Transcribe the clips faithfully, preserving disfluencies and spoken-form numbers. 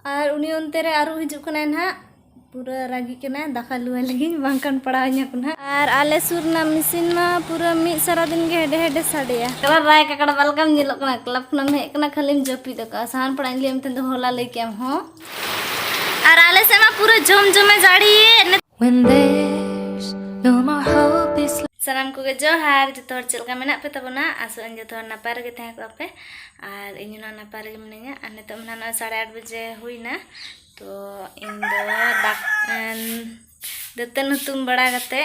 ᱟᱨ ᱩᱱᱤ ᱚᱱᱛᱮ ᱨᱮ ᱟᱹᱨᱩ ᱦᱤᱡᱩᱜ ᱠᱟᱱᱟᱭ ᱱᱟᱦᱟᱜ, ᱯᱩᱨᱟᱹ ᱨᱟᱹᱜᱤ ᱠᱟᱱᱟᱭ, ᱫᱟᱠᱟ ᱞᱩᱣᱟᱹ ᱞᱟᱹᱜᱤᱫ, ᱵᱟᱝᱠᱷᱟᱱ ᱯᱟᱲᱟᱣ ᱤᱧᱟᱹ ᱠᱚ ᱱᱟᱦᱟᱜ᱾ ᱟᱨ ᱟᱞᱮ ᱥᱩᱨ ᱨᱮᱱᱟᱜ ᱢᱮᱥᱤᱱ ᱢᱟ ᱯᱩᱨᱟᱹ ᱢᱤᱫ ᱥᱟᱨᱟ ᱫᱤᱱ ᱜᱮ ᱦᱮᱰᱮ ᱦᱮᱰᱮ ᱥᱟᱰᱮᱭᱟ᱾ ᱠᱟᱠᱲᱟ ᱨᱟᱭ ᱠᱟᱠᱲᱟ ᱵᱟᱞᱠᱟᱢ ᱧᱮᱞᱚᱜ ᱠᱟᱱᱟ, ᱠᱞᱟᱵᱽ ᱠᱷᱚᱱᱟᱢ ᱦᱮᱡ ᱠᱟᱱᱟ, ᱠᱷᱟᱹᱞᱤᱢ ᱡᱟᱹᱯᱤᱫ ᱟᱠᱟᱫᱼᱟ᱾ ᱥᱟᱦᱟᱱ ᱯᱟᱲᱟᱜ ᱤᱧ ᱞᱟᱹᱭᱟᱢ ᱛᱟᱦᱮᱸ ᱫᱚ, ᱦᱚᱞᱟ ᱞᱟᱹᱭ ᱠᱮᱜ ᱟᱢ ᱦᱚᱸ᱾ ᱟᱨ ᱟᱞᱮ ᱥᱮᱫ ᱢᱟ ᱯᱩᱨᱟᱹ ᱡᱷᱚᱢ ᱡᱷᱚᱢᱮ ᱡᱟᱹᱲᱤᱭᱮᱫ᱾ When there's no more hope is ᱥᱟᱱᱟᱢ ᱠᱚᱜᱮ ᱡᱚᱦᱟᱨ᱾ ᱡᱚᱛᱚ ᱦᱚᱲ ᱪᱮᱫ ᱞᱮᱠᱟ ᱢᱮᱱᱟᱜ ᱯᱮ ᱛᱟᱵᱚᱱᱟ? ᱟᱥᱚᱜ ᱟᱹᱧ ᱡᱚᱛᱚ ᱦᱚᱲ ᱱᱟᱯᱟᱭ ᱨᱮᱜᱮ ᱛᱟᱦᱮᱸ ᱠᱚᱜᱼᱟ ᱯᱮ, ᱟᱨ ᱤᱧ ᱦᱚᱸ ᱱᱟᱯᱟᱭ ᱨᱮᱜᱮ ᱢᱤᱱᱟᱹᱧᱟ᱾ ᱟᱨ ᱱᱤᱛᱚᱜ ᱢᱟ ᱱᱚᱜᱼᱚᱭ ᱥᱟᱲᱮ ᱟᱴ ᱵᱟᱡᱮ ᱦᱩᱭᱱᱟ᱾ ᱛᱚ ᱤᱧ ᱫᱚ ᱫᱟᱠ-, ᱮᱱ, ᱫᱟᱹᱛᱟᱹᱱ ᱦᱩᱛᱩᱢ ᱵᱟᱲᱟ ᱠᱟᱛᱮ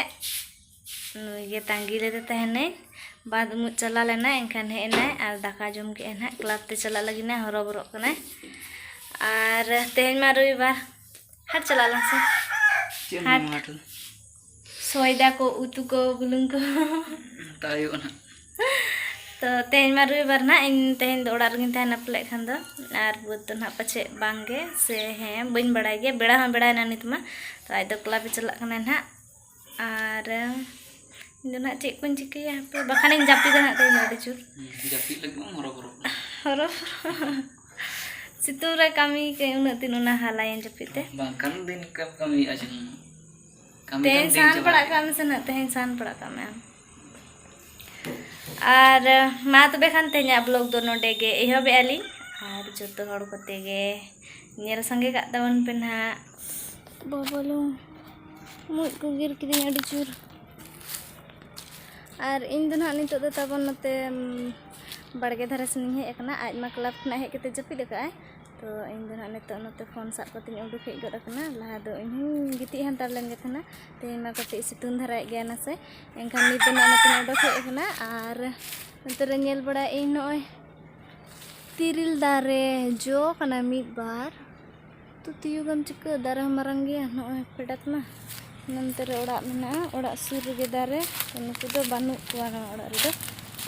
ᱱᱩᱭ ᱜᱮ ᱛᱟᱺᱜᱤ ᱞᱮᱫᱮ ᱛᱟᱦᱮᱱᱟᱹᱧ᱾ ᱵᱟᱸᱫᱽ ᱩᱢᱩᱜ ᱪᱟᱞᱟᱣ ᱞᱮᱱᱟᱭ, ᱮᱱᱠᱷᱟᱱ ᱦᱮᱡ ᱮᱱᱟᱭ ᱟᱨ ᱫᱟᱠᱟ ᱡᱚᱢ ᱠᱮᱫᱼᱟᱭ ᱱᱟᱦᱟᱜ᱾ ᱠᱞᱟᱵᱽ ᱛᱮ ᱪᱟᱞᱟᱜ ᱞᱟᱹᱜᱤᱫ ᱱᱟᱭ ᱦᱚᱨᱚᱵᱚᱨᱚᱜ ᱠᱟᱱᱟᱭ᱾ ᱟᱨ ᱛᱮᱦᱮᱧ ᱢᱟ ᱨᱚᱵᱤᱵᱟᱨ, ᱦᱟᱴ ᱪᱟᱞᱟᱜ ᱟᱞᱟᱝ ᱥᱮ? ᱪᱮᱫ ᱮᱢ ᱦᱟᱴ᱾ ᱧᱟᱢᱟ ᱦᱟᱴ ᱨᱮ? ᱥᱚᱭᱫᱟ ᱠᱚ, ᱩᱛᱩ ᱠᱚ, ᱵᱩᱞᱩᱝ ᱠᱚ᱾ ᱦᱟᱛᱟᱣ ᱦᱩᱭᱩᱜᱼᱟ ᱱᱟᱦᱟᱜ᱾ ᱛᱚ ᱛᱮᱦᱮᱧ ᱢᱟ ᱨᱚᱵᱤᱵᱟᱨ ᱱᱟᱦᱟᱜ, ᱤᱧ ᱛᱮᱦᱮᱧ ᱫᱚ ᱚᱲᱟᱜ ᱨᱮᱜᱤᱧ ᱛᱟᱦᱮᱱᱟ ᱯᱟᱞᱮᱫ ᱠᱷᱟᱱ ᱫᱚ, ᱟᱨ ᱵᱟᱹᱫᱽ ᱫᱚ ᱱᱟᱦᱟᱜ ᱯᱟᱪᱮᱫ ᱵᱟᱝ ᱜᱮ, ᱥᱮ ᱦᱮᱸ, ᱵᱟᱹᱧ ᱵᱟᱲᱟᱭ ᱜᱮᱭᱟ᱾ ᱵᱮᱲᱟ ᱦᱚᱸ ᱵᱮᱲᱟᱭᱮᱱᱟ ᱱᱤᱛ ᱢᱟ᱾ ᱛᱚ ᱟᱡ ᱫᱚ ᱠᱞᱟᱵᱽ ᱮ ᱪᱟᱞᱟᱜ ᱠᱟᱱᱟᱭ ᱱᱟᱦᱟᱜ, ᱟᱨ ᱤᱧ ᱫᱚ ᱱᱟᱦᱟᱜ ᱪᱮᱫ ᱠᱚᱧ ᱪᱤᱠᱟᱹᱭᱟ ᱦᱟᱯᱮ, ᱵᱟᱠᱷᱟᱱᱤᱧ ᱡᱟᱹᱯᱤᱫᱟ ᱱᱟᱦᱟᱜ ᱛᱮᱦᱮᱧ ᱫᱚ ᱟᱹᱰᱤ ᱡᱳᱨ᱾ ᱦᱩᱸ, ᱡᱟᱹᱯᱤᱫ ᱞᱟᱹᱜᱤᱫ ᱢᱟ ᱦᱚᱨᱚᱵᱚᱨᱚ ᱠᱟᱱᱟ᱾ ᱦᱚᱨᱚᱵᱚᱨᱚ᱾ ᱥᱤᱛᱩᱝ ᱨᱮ ᱠᱟᱹᱢᱤ ᱠᱟᱹᱡ ᱩᱱᱟᱹᱜ ᱫᱤᱱ ᱚᱱᱟ ᱦᱟᱞᱟᱭᱮᱱ ᱡᱟᱹᱯᱤᱫ ᱛᱮ᱾ ᱵᱟᱝᱠᱷᱟᱱ ᱫᱤᱱ ᱠᱟᱹᱢᱤ ᱠᱟᱹᱢᱤᱭᱮᱫᱼᱟ ᱪᱮ? ᱠᱟᱹᱢᱤ ᱛᱮᱦᱮᱧ ᱠᱟᱹᱢᱤ ᱥᱟᱦᱟᱱ ᱪᱟᱵᱟᱭᱮᱫᱼᱟ᱾ ᱯᱟᱲᱟᱜ ᱠᱟᱜ ᱢᱮᱥᱮ ᱱᱟᱦᱟᱜ, ᱛᱮᱦᱮᱧ ᱥᱟᱦᱟᱱ ᱯᱟᱲᱟᱜ ᱠᱟᱜ ᱢᱮ ᱟᱢ᱾ ᱟᱨ ᱢᱟ ᱛᱚᱵᱮ ᱠᱷᱟᱱ ᱛᱮᱦᱮᱧᱟᱜ vlog ᱫᱚ ᱱᱚᱰᱮ ᱜᱮ ᱮᱦᱚᱵᱮᱜᱼᱟ ᱞᱤᱧ, ᱟᱨ ᱡᱚᱛᱚ ᱦᱚᱲ ᱠᱚᱛᱮ ᱜᱮ ᱧᱮᱞ ᱥᱟᱸᱜᱮ ᱠᱟᱜ ᱛᱟᱵᱚᱱ ᱯᱮ ᱱᱟᱦᱟᱜ᱾ ᱵᱟᱵᱟᱞᱳ, ᱢᱩᱡ ᱠᱚ ᱜᱮᱨ ᱠᱤᱫᱤᱧ ᱟᱹᱰᱤ ᱡᱳᱨ᱾ ᱟᱨ ᱤᱧ ᱫᱚ ᱱᱟᱦᱟᱜ ᱱᱤᱛᱚᱜ ᱫᱚ ᱛᱟᱵᱚᱱ ᱱᱚᱛᱮ, ᱩᱢ, ᱵᱟᱲᱜᱮ ᱫᱷᱟᱨᱮ ᱥᱮᱱᱤᱧ ᱦᱮᱡ ᱟᱠᱟᱱᱟ᱾ ᱟᱡ ᱢᱟ ᱠᱞᱟᱵᱽ ᱠᱷᱚᱱᱟᱜ ᱦᱮᱡ ᱠᱟᱛᱮ ᱡᱟᱹᱯᱤᱫ ᱟᱠᱟᱫᱼᱟᱭ᱾ ᱛᱚ ᱤᱧ ᱫᱚ ᱱᱟᱦᱟᱜ ᱱᱤᱛᱚᱜ ᱱᱚᱛᱮ ᱯᱷᱳᱱ ᱥᱟᱵ ᱠᱟᱛᱮᱧ ᱩᱰᱩᱠ ᱦᱮᱡ ᱜᱚᱫ ᱟᱠᱟᱱᱟ᱾ ᱞᱟᱦᱟ ᱫᱚ ᱤᱧ ᱦᱚᱸᱧ ᱜᱤᱛᱤᱡ ᱦᱟᱛᱟᱲ ᱞᱮᱱ ᱜᱮ ᱛᱟᱦᱮᱱᱟ᱾ ᱛᱮᱦᱮᱧ ᱢᱟ ᱠᱟᱹᱴᱤᱡ ᱥᱤᱛᱩᱝ ᱫᱷᱟᱨᱟᱭᱮᱫ ᱜᱮᱭᱟ ᱱᱟᱥᱮ, ᱮᱱᱠᱷᱟᱱ ᱱᱤᱛ ᱫᱚ ᱱᱟᱦᱟᱜ ᱱᱚᱛᱮᱧ ᱩᱰᱩᱠ ᱦᱮᱡ ᱟᱠᱟᱱᱟ᱾ ᱟᱨ ᱱᱚᱛᱮ ᱨᱮ ᱧᱮᱞ ᱵᱟᱲᱟᱭᱮᱫ ᱟᱹᱧ ᱱᱚᱜᱼᱚᱭ ᱛᱤᱨᱤᱞ ᱫᱟᱨᱮ ᱡᱚ ᱠᱟᱱᱟ ᱢᱤᱫ ᱵᱟᱨ᱾ ᱛᱚ ᱛᱤᱭᱩᱜᱟᱢ ᱪᱤᱠᱟᱹ, ᱫᱟᱨᱮ ᱦᱚᱸ ᱢᱟᱨᱟᱝ ᱜᱮᱭᱟ᱾ ᱱᱚᱜᱼᱚᱭ ᱯᱷᱮᱰᱟᱛ ᱢᱟ᱾ ᱱᱚᱱᱛᱮ ᱨᱮ ᱚᱲᱟᱜ ᱢᱮᱱᱟᱜᱼᱟ, ᱚᱲᱟᱜ ᱥᱩᱨ ᱨᱮᱜᱮ ᱫᱟᱨᱮ᱾ ᱛᱚ ᱱᱩᱠᱩ ᱫᱚ ᱵᱟᱹᱱᱩᱜ ᱠᱚᱣᱟ ᱱᱚᱣᱟ ᱚᱲᱟᱜ ᱨᱮᱫᱚ,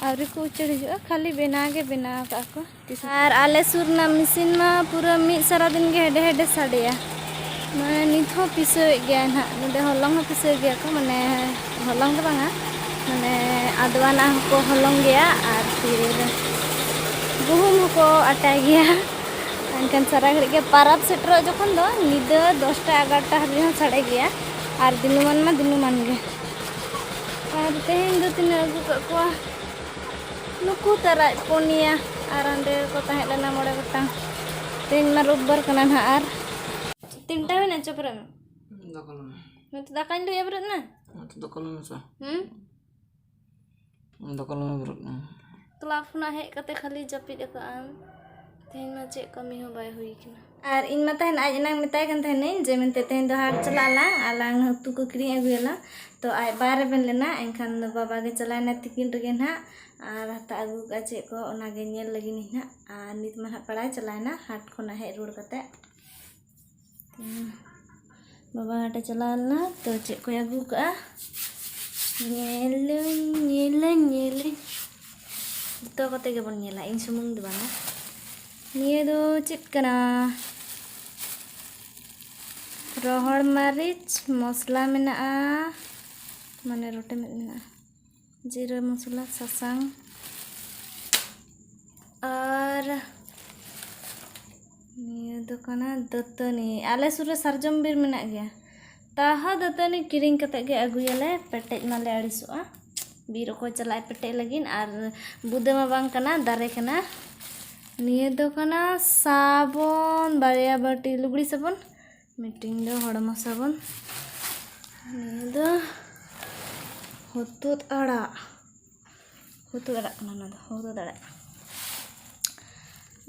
ᱟᱹᱣᱨᱤ ᱠᱚ ᱩᱪᱟᱹᱲ ᱦᱤᱡᱩᱜᱼᱟ, ᱠᱷᱟᱹᱞᱤ ᱵᱮᱱᱟᱣ ᱜᱮ ᱵᱮᱱᱟᱣ ᱠᱟᱜᱼᱟ ᱠᱚ᱾ ᱟᱨ ᱟᱞᱮ ᱥᱩᱨ ᱨᱮᱱᱟᱜ ᱢᱮᱥᱤᱱ ᱢᱟ ᱯᱩᱨᱟᱹ ᱢᱤᱫ ᱥᱟᱨᱟ ᱫᱤᱱ ᱜᱮ ᱦᱮᱰᱮ ᱦᱮᱰᱮ ᱥᱟᱰᱮᱭᱟ᱾ ᱢᱟᱱᱮ ᱱᱤᱛ ᱦᱚᱸ ᱯᱤᱥᱟᱹᱣᱮᱫ ᱜᱮᱭᱟᱭ ᱱᱟᱦᱟᱜ᱾ ᱱᱚᱰᱮ ᱦᱚᱞᱚᱝ ᱦᱚᱸ ᱯᱤᱥᱟᱹᱣ ᱜᱮᱭᱟ ᱠᱚ, ᱢᱟᱱᱮ ᱦᱚᱞᱚᱝ ᱫᱚ ᱵᱟᱝᱟ, ᱢᱟᱱᱮ ᱟᱫᱣᱟ ᱱᱟᱜ ᱦᱚᱸᱠᱚ ᱦᱚᱞᱚᱝ ᱜᱮᱭᱟ, ᱟᱨ ᱯᱷᱤᱨ ᱜᱩᱦᱩᱢ ᱦᱚᱸᱠᱚ ᱟᱴᱟᱭ ᱜᱮᱭᱟ᱾ ᱮᱱᱠᱷᱟᱱ ᱥᱟᱨᱟ ᱜᱷᱟᱹᱲᱤᱡ ᱜᱮ ᱯᱟᱨᱟᱵᱽ ᱥᱮᱴᱮᱨᱚᱜ ᱡᱚᱠᱷᱚᱱ ᱫᱚ ᱧᱤᱫᱟᱹ ᱫᱚᱥᱴᱟ ᱮᱜᱟᱨᱚᱴᱟ ᱦᱟᱹᱵᱤᱡ ᱦᱚᱸ ᱥᱟᱰᱮ ᱜᱮᱭᱟ᱾ ᱟᱨ ᱫᱤᱱᱟᱹᱢᱟᱱ ᱢᱟ ᱫᱤᱱᱟᱹᱢᱟᱱ ᱜᱮ᱾ ᱟᱨ ᱛᱮᱦᱮᱧ ᱫᱚ ᱛᱤᱱᱟᱹᱜ ᱟᱹᱜᱩ ᱠᱟᱜ ᱠᱚᱣᱟ, ᱱᱩᱠᱩ ᱛᱟᱨᱟᱡ ᱯᱩᱱᱭᱟ, ᱟᱨ ᱚᱸᱰᱮ ᱠᱚ ᱛᱟᱦᱮᱸ ᱞᱮᱱᱟ ᱢᱚᱬᱮ ᱜᱚᱴᱟᱝ᱾ ᱛᱮᱦᱮᱧ ᱢᱟ ᱨᱳᱵᱵᱟᱨ ᱠᱟᱱᱟ ᱱᱟᱦᱟᱜ᱾ ᱟᱨ ᱛᱤᱱᱴᱟ ᱦᱩᱭᱱᱟ ᱪᱚᱯᱨᱮ ᱢᱮ᱾ ᱫᱟᱠᱟ ᱞᱩ ᱢᱮ᱾ ᱱᱤᱛᱚᱜ ᱫᱟᱠᱟᱧ ᱞᱩᱭᱟ ᱵᱮᱨᱮᱫ ᱢᱮ᱾ ᱱᱤᱛᱚᱜ ᱫᱟᱠᱟ ᱞᱩ ᱢᱮ ᱥᱮ᱾ ᱦᱩᱸ? ᱫᱟᱠᱟ ᱞᱩ ᱢᱮ ᱵᱮᱨᱮᱫ ᱢᱮ᱾ ᱠᱞᱟᱵᱽ ᱠᱷᱚᱱᱟᱜ ᱦᱮᱡ ᱠᱟᱛᱮ ᱠᱷᱟᱹᱞᱤ ᱡᱟᱹᱯᱤᱫ ᱟᱠᱟᱫ ᱟᱢ᱾ ᱛᱮᱦᱮᱧ ᱢᱟ ᱪᱮᱫ ᱠᱟᱹᱢᱤ ᱦᱚᱸ ᱵᱟᱭ ᱦᱩᱭ ᱠᱟᱱᱟ᱾ ᱟᱨ ᱤᱧ ᱢᱟ ᱛᱟᱦᱮᱱ ᱟᱡ ᱮᱱᱟᱝ ᱢᱮᱛᱟᱭ ᱠᱟᱱ ᱛᱟᱦᱮᱱᱟᱹᱧ ᱡᱮ ᱢᱮᱱᱛᱮ ᱛᱮᱦᱮᱧ ᱫᱚ ᱦᱟᱴ ᱪᱟᱞᱟᱜ ᱟᱞᱟᱝ, ᱟᱞᱟᱝ ᱩᱛᱩ ᱠᱚ ᱠᱤᱨᱤᱧ ᱟᱹᱜᱩᱭᱟᱞᱟᱝ᱾ ᱛᱚ ᱟᱡ ᱵᱟᱭ ᱨᱮᱵᱮᱱ ᱞᱮᱱᱟ, ᱮᱱᱠᱷᱟᱱ ᱫᱚ ᱵᱟᱵᱟ ᱜᱮ ᱪᱟᱞᱟᱣᱮᱱᱟ ᱛᱤᱠᱤᱱ ᱨᱮᱜᱮ ᱱᱟᱦᱟᱜ᱾ ᱟᱨ ᱦᱟᱛᱟᱣ ᱟᱹᱜᱩ ᱠᱟᱜᱼᱟ ᱪᱮᱫ ᱠᱚ, ᱚᱱᱟᱜᱮ ᱧᱮᱞ ᱞᱟᱹᱜᱤᱫ ᱤᱧ ᱱᱟᱦᱟᱜ᱾ ᱟᱨ ᱱᱤᱛ ᱢᱟ ᱱᱟᱦᱟᱜ ᱯᱟᱲᱟᱭ ᱪᱟᱞᱟᱣᱮᱱᱟ ᱦᱟᱴ ᱠᱷᱚᱱᱟᱜ ᱦᱮᱡ ᱨᱩᱣᱟᱹᱲ ᱠᱟᱛᱮ᱾ ᱵᱟᱵᱟ ᱦᱟᱴᱮ ᱪᱟᱞᱟᱣ ᱞᱮᱱᱟ, ᱛᱚ ᱪᱮᱫ ᱠᱚᱭ ᱟᱹᱜᱩ ᱠᱟᱜᱼᱟ? ᱧᱮᱞᱟᱹᱧ, ᱧᱮᱞᱟᱹᱧ, ᱧᱮᱞᱟᱹᱧ᱾ ᱡᱚᱛᱚ ᱠᱚᱛᱮ ᱜᱮᱵᱚᱱ ᱧᱮᱞᱟ, ᱤᱧ ᱥᱩᱢᱩᱝ ᱫᱚ ᱵᱟᱝᱟ᱾ ᱱᱤᱭᱟᱹ ᱫᱚ ᱪᱮᱫ ᱠᱟᱱᱟ? ᱨᱚᱦᱚᱲ ᱢᱟᱹᱨᱤᱪ, ᱢᱚᱥᱞᱟ ᱢᱮᱱᱟᱜᱼᱟ, ᱢᱟᱱᱮ ᱨᱚᱴᱮ ᱢᱮᱫ ᱢᱮᱱᱟᱜᱼᱟ, ᱡᱤᱨᱟᱹ ᱢᱚᱥᱞᱟ, ᱥᱟᱥᱟᱝ, ᱟᱨ ᱱᱤᱭᱟᱹ ᱫᱚ ᱠᱟᱱᱟ ᱫᱟᱹᱛᱟᱹᱱᱤ᱾ ᱟᱞᱮ ᱥᱩᱨ ᱨᱮ ᱥᱟᱨᱡᱚᱢ ᱵᱤᱨ ᱢᱮᱱᱟᱜ ᱜᱮᱭᱟ, ᱛᱟᱦᱟ ᱫᱟᱹᱛᱟᱹᱱᱤ ᱠᱤᱨᱤᱧ ᱠᱟᱛᱮ ᱜᱮ ᱟᱹᱜᱩᱭᱟᱞᱮ, ᱯᱮᱴᱮᱡ ᱢᱟᱞᱮ ᱟᱹᱲᱤᱥᱚᱜᱼᱟ᱾ ᱵᱤᱨ ᱚᱠᱚᱭ ᱪᱟᱞᱟᱜᱼᱟᱭ ᱯᱮᱴᱮᱡ ᱞᱟᱹᱜᱤᱫ? ᱟᱨ ᱵᱩᱫᱟᱹ ᱢᱟ ᱵᱟᱝ ᱠᱟᱱᱟ, ᱫᱟᱨᱮ ᱠᱟᱱᱟ᱾ ᱱᱤᱭᱟᱹ ᱫᱚ ᱠᱟᱱᱟ ᱥᱟᱵᱚᱱ, ᱵᱟᱨᱭᱟ ᱵᱟᱹᱴᱤ ᱞᱩᱜᱽᱲᱤ ᱥᱟᱵᱚᱱ, ᱢᱤᱫᱴᱤᱱ ᱫᱚ ᱦᱚᱲᱢᱚ ᱥᱟᱵᱚᱱ, ᱱᱤᱭᱟᱹ ᱫᱚ ᱦᱚᱛᱚᱫ ᱟᱲᱟᱜ, ᱦᱚᱛᱚᱫ ᱟᱲᱟᱜ ᱠᱟᱱᱟ ᱱᱚᱣᱟ ᱫᱚ, ᱦᱚᱛᱚᱫ ᱟᱲᱟᱜ᱾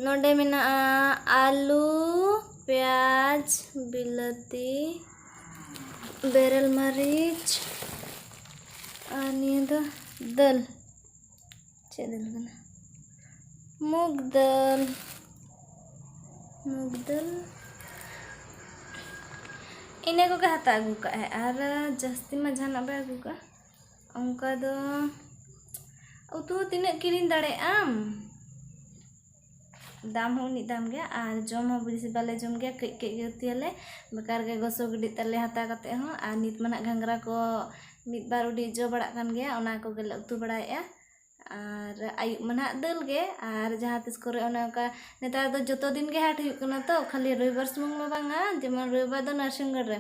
ᱱᱚᱰᱮ ᱢᱮᱱᱟᱜᱼᱟ ᱟᱹᱞᱩ, ᱯᱮᱸᱭᱟᱡᱽ, ᱵᱤᱞᱟᱹᱛᱤ, ᱵᱮᱨᱮᱞ ᱢᱟᱹᱨᱤᱪ, ᱟᱨ ᱱᱤᱭᱟᱹ ᱫᱚ ᱫᱟᱹᱞ᱾ ᱪᱮᱫ ᱫᱟᱹᱞ ᱠᱟᱱᱟ? ᱢᱩᱜᱽ ᱫᱟᱹᱞ, ᱢᱩᱜᱽ ᱫᱟᱹᱞ᱾ ᱤᱱᱟᱹ ᱠᱚᱜᱮ ᱦᱟᱛᱟᱣ ᱟᱹᱜᱩ ᱠᱟᱜᱼᱟᱭ, ᱟᱨ ᱡᱟᱹᱥᱛᱤ ᱢᱟ ᱡᱟᱦᱟᱱᱟᱜ ᱵᱟᱭ ᱟᱹᱜᱩ ᱠᱟᱜᱼᱟ᱾ ᱚᱱᱠᱟ ᱫᱚ ᱩᱛᱩ ᱦᱚᱸ ᱛᱤᱱᱟᱹᱜ ᱠᱤᱨᱤᱧ ᱫᱟᱲᱮᱭᱟᱜ ᱟᱢ? ᱫᱟᱢ ᱦᱚᱸ ᱩᱱᱟᱹᱜ ᱫᱟᱢ ᱜᱮᱭᱟ, ᱟᱨ ᱡᱚᱢ ᱦᱚᱸ ᱵᱮᱥᱤ ᱵᱟᱞᱮ ᱡᱚᱢ ᱜᱮᱭᱟ, ᱠᱟᱹᱡ ᱠᱟᱹᱡ ᱜᱮ ᱩᱛᱩᱭᱟᱞᱮ᱾ ᱵᱮᱠᱟᱨ ᱜᱮ ᱜᱚᱥᱚ ᱜᱤᱰᱤᱜ ᱛᱟᱞᱮ ᱦᱟᱛᱟᱣ ᱠᱟᱛᱮ ᱦᱚᱸ᱾ ᱟᱨ ᱱᱤᱛ ᱢᱟ ᱱᱟᱜ ᱜᱷᱟᱸᱜᱽᱨᱟ ᱠᱚ ᱢᱤᱫ ᱵᱟᱨ ᱩᱰᱤ ᱡᱚ ᱵᱟᱲᱟᱜ ᱠᱟᱱ ᱜᱮᱭᱟ, ᱚᱱᱟ ᱠᱚᱜᱮᱞᱮ ᱩᱛᱩ ᱵᱟᱲᱟᱭᱮᱫᱼᱟ᱾ ᱟᱨ ᱟᱹᱭᱩᱵ ᱢᱟ ᱱᱟᱦᱟᱜ ᱫᱟᱹᱞ ᱜᱮ᱾ ᱟᱨ ᱡᱟᱦᱟᱸ ᱛᱤᱥ ᱠᱚᱨᱮ ᱚᱱᱮ ᱚᱱᱠᱟ, ᱱᱮᱛᱟᱨ ᱫᱚ ᱡᱚᱛᱚ ᱫᱤᱱ ᱜᱮ ᱦᱟᱴ ᱦᱩᱭᱩᱜ ᱠᱟᱱᱟ ᱛᱚ, ᱠᱷᱟᱹᱞᱤ ᱨᱚᱵᱤᱵᱟᱨ ᱥᱩᱢᱩᱝ ᱢᱟ ᱵᱟᱝᱟ᱾ ᱡᱮᱢᱚᱱ ᱨᱚᱵᱤᱵᱟᱨ ᱫᱚ ᱱᱟᱨᱥᱤᱝᱜᱚᱲ ᱨᱮ,